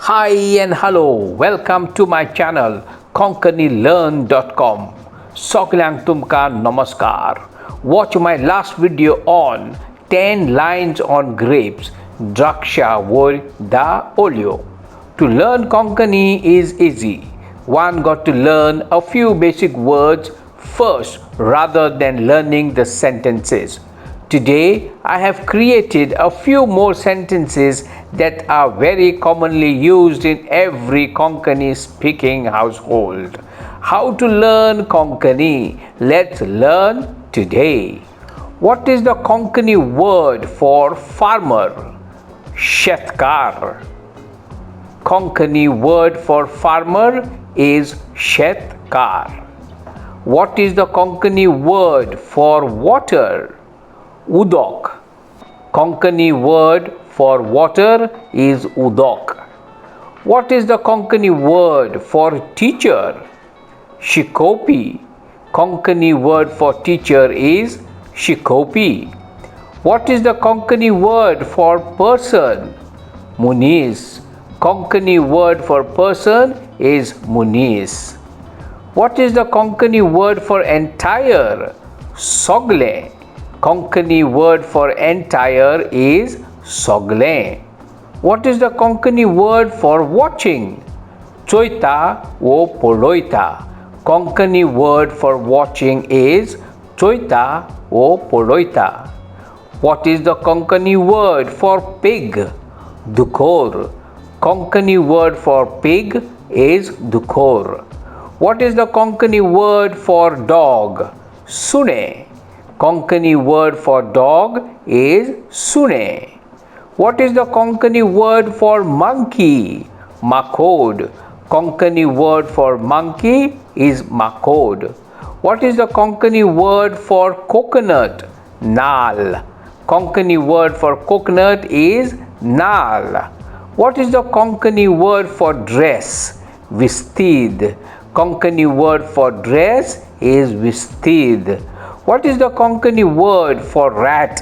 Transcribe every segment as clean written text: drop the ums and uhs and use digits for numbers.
Hi and hello, welcome to my channel konkanilearn.com. सगल्यांक तुमकां नमस्कार. Watch my last video on 10 lines on grapes, Draksha वयर धा ओल्यो. To learn Konkani is easy. One got to learn a few basic words first rather than learning the sentences. Today, I have created a few more sentences that are very commonly used in every Konkani speaking household. How to learn Konkani? Let's learn today. What is the Konkani word for farmer? Shetkar. Konkani word for farmer is Shetkar. What is the Konkani word for water? Udok. Konkani word for water is udok. What is the Konkani word for teacher? Shikopi. Konkani word for teacher is Shikopi. What is the Konkani word for person? Munis. Konkani word for person is Munis. What is the Konkani word for entire? Sogle. Konkani word for entire is sogle. What is the Konkani word for watching? Choita o poloita. Konkani word for watching is choita o poloita. What is the Konkani word for pig? Dukor. Konkani word for pig is dukor. What is the Konkani word for dog? Sune. Konkani word for dog is sune. What is the Konkani word for monkey? Makod. Konkani word for monkey is makod. What is the Konkani word for coconut? Nal. Konkani word for coconut is nal. What is the Konkani word for dress? Vistid. Konkani word for dress is vistid. What is the Konkani word for rat?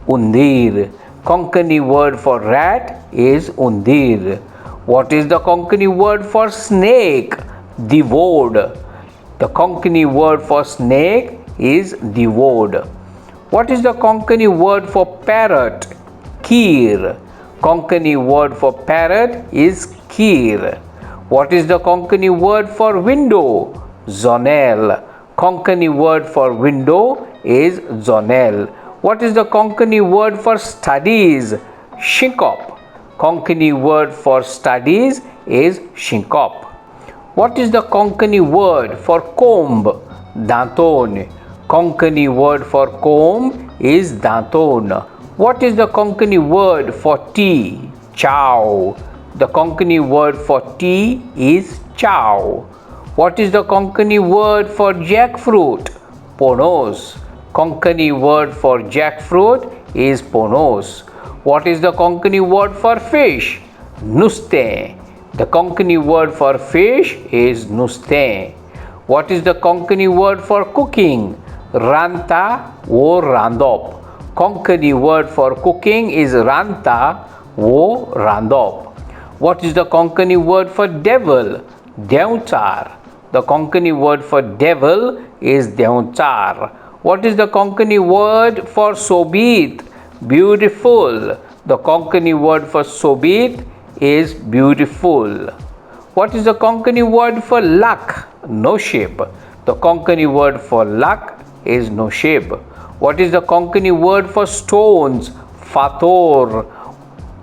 Undir. Konkani word for rat is undir. What is the Konkani word for snake? Divod. The Konkani word for snake is divod. What is the Konkani word for parrot? Kir. Konkani word for parrot is kir. What is the Konkani word for window? Zonel. Konkani word for window is zonel. What is the Konkani word for studies? Shinkop. Konkani word for studies is shinkop. What is the Konkani word for comb? Danton. Konkani word for comb is danton. What is the Konkani word for tea? Chow. The Konkani word for tea is chow. What is the Konkani word for jackfruit? Ponos. Konkani word for jackfruit is ponos. What is the Konkani word for fish? Nuste. The Konkani word for fish is nuste. What is the Konkani word for cooking? Ranta o randop. Konkani word for cooking is ranta o randop. What is the Konkani word for devil? Deunchar. The Konkani word for devil is deunchar. What is the Konkani word for sobit? Beautiful. The Konkani word for sobit is beautiful. What is the Konkani word for luck? Noshib. The Konkani word for luck is noshib. What is the Konkani word for stones? Fator.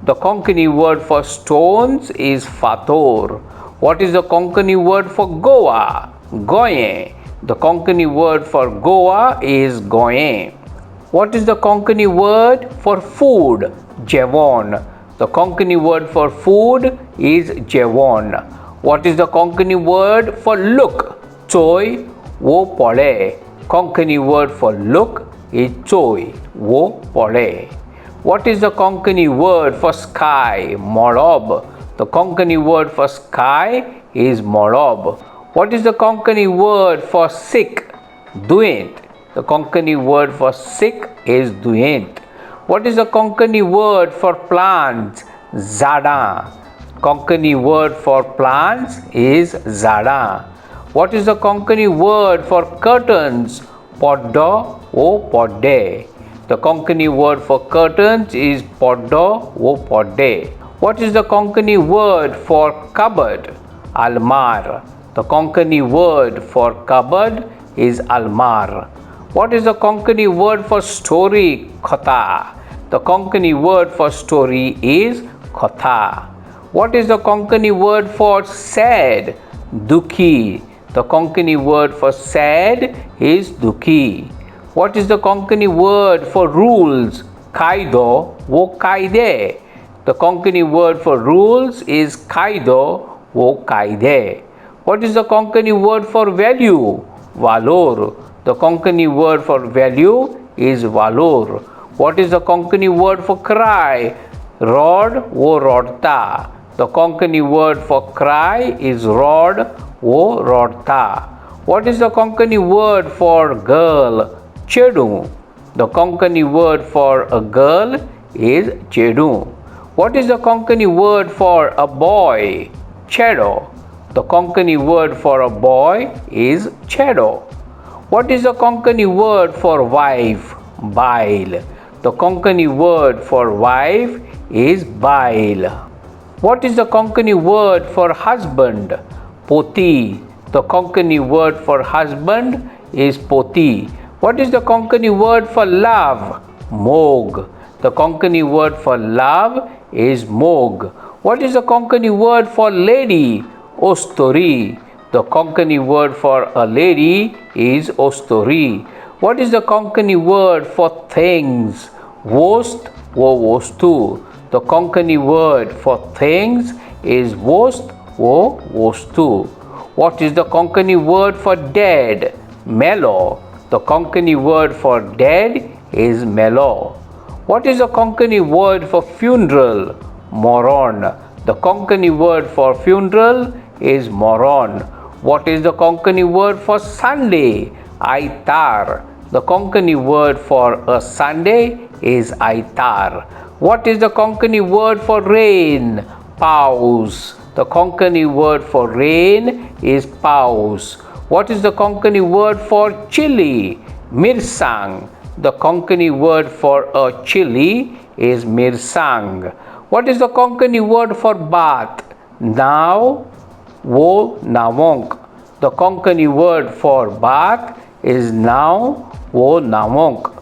The Konkani word for stones is fator. What is the Konkani word for Goa? Goye. The Konkani word for Goa is Goye. What is the Konkani word for food? Jevon. The Konkani word for food is jevon. What is the Konkani word for look? Choi wo pole. Konkani word for look is choi wo pole. What is the Konkani word for sky? Molob. The Konkani word for sky is molob. What is the Konkani word for sick? Duent. The Konkani word for sick is duent. What is the Konkani word for plants? Zada. Konkani word for plants is झाडां. What is the Konkani word for curtains? पड्डो वो पड्डे. The Konkani word for curtains is पड्डो वो पड्डे. What is the Konkani word for cupboard? Almar. The Konkani word for cupboard is almar. What is the Konkani word for story? Kotha. The Konkani word for story is kotha. What is the Konkani word for sad? Dukhi. The Konkani word for sad is dukhi. What is the Konkani word for rules? Kaido wo kaide. The Konkani word for rules is kaido wo kaide. What is the Konkani word for value? Valor. The Konkani word for value is valor. What is the Konkani word for cry? Rod wo rodta. The Konkani word for cry is rod wo rodta. What is the Konkani word for girl? Chedu. The Konkani word for a girl is chedu. What is the Konkani word for a boy? Chedo. The Konkani word for a boy is chedo. What is the Konkani word for wife? Bail. The Konkani word for wife is bail. What is the Konkani word for husband? Poti. The Konkani word for husband is poti. What is the Konkani word for love? Mog. The Konkani word for love is mog. What is the Konkani word for lady? Ostori. The Konkani word for a lady is ostori. What is the Konkani word for things? Vost wo vostu. The Konkani word for things is vost wo vostu. What is the Konkani word for dead? Melo. The Konkani word for dead is melo. What is the Konkani word for funeral? Moron. The Konkani word for funeral is moron. What is the Konkani word for Sunday? Aitar. The Konkani word for a Sunday is aitar. What is the Konkani word for rain? Paus. The Konkani word for rain is paus. What is the Konkani word for chili? Mirsang. The Konkani word for a chili is mirsang. What is the Konkani word for bath? Now wo nawonk. The Konkani word for bath is now wo nawonk.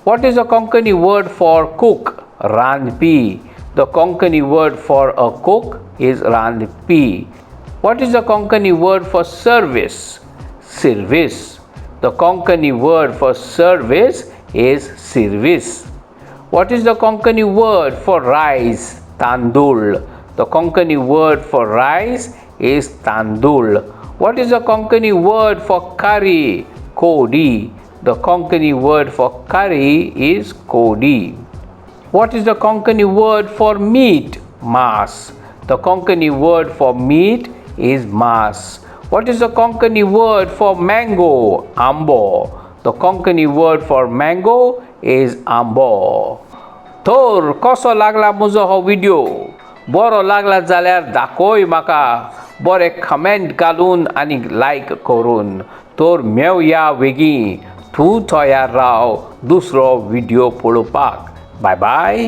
What is the Konkani word for cook? Randpi. The Konkani word for a cook is randpi. What is the Konkani word for service? Service. The Konkani word for service is service. What is the Konkani word for rice? Tandul. The Konkani word for rice is tandul. What is the Konkani word for curry? Kodi. The Konkani word for curry is kodi. What is the Konkani word for meat? Mas. The Konkani word for meat is mas. What is the Konkani word for mango? Ambo. The Konkani word for mango is ambo. तर कसो लागला म्हजो हो video? बरो लागला जाल्यार दाखय म्हाका बरें कमेंट घालून आनी लायक करून. तर मेवया वेगीं. तूं तयार राव दुसरो व्हिडियो पळोवपाक. बाय बाय.